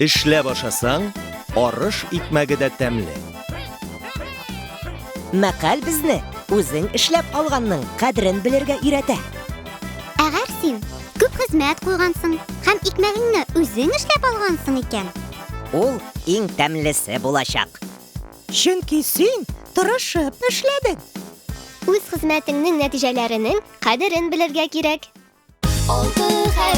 Эшләп ашасаң, арыш икмәге дә тәмле. Мәкаль безне үзең эшләп алганның кадерен белергә өйрәтә. Әгәр син күп хезмәт куйгансың һәм икмәгеңне үзең эшләп алгансың икән, ул иң тәмлесе булачак. Чөнки син тырышып эшләдең. Үз хезмәтеңнең нәтиҗәләренең кадерен белергә кирәк. Алты хәреф.